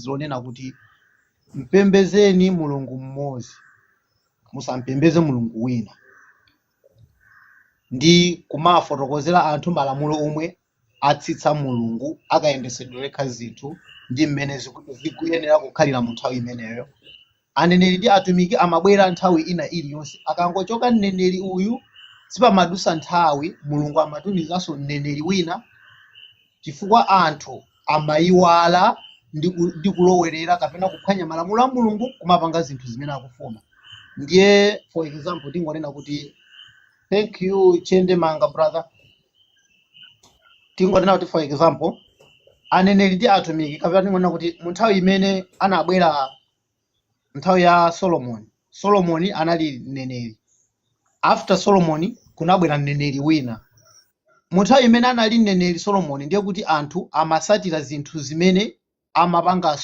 Lonena kuti mpembezeni Mulungu mmodzi, musampembeze mulungu wina, ndi kumafotokozera anthu malamulo omwe atsitsa Mulungu akayendesedwe ka zinthu ndi mmene zikuyenera kukhalira mu nthawi imeneyo. Aneneri ndi atumiki amabwera nthawi ina iliyonse. Akangochoka mneneri uyu, sipamadusa nthawi, Mulungu amatumizanso mneneri wina, chifukwa anthu amayiwala ndi kulowerera kapena kuphwanya malamulo a Mulungu, kumapanga zinthu zimene akufuna. Ndiye for example, tingonena kuti, thank you Chende Manga brother, tingonena kuti for example, aneneri ndi atumiki, kapena tingonena kuti mu nthawi imene anabwera, nthawi ya Solomon, Solomon anali mneneri. After Solomon kunabwera mneneri wina. Mu nthawi imene anali mneneri Solomon, ndiye kuti anthu amasatira zinthu zimene amapanga.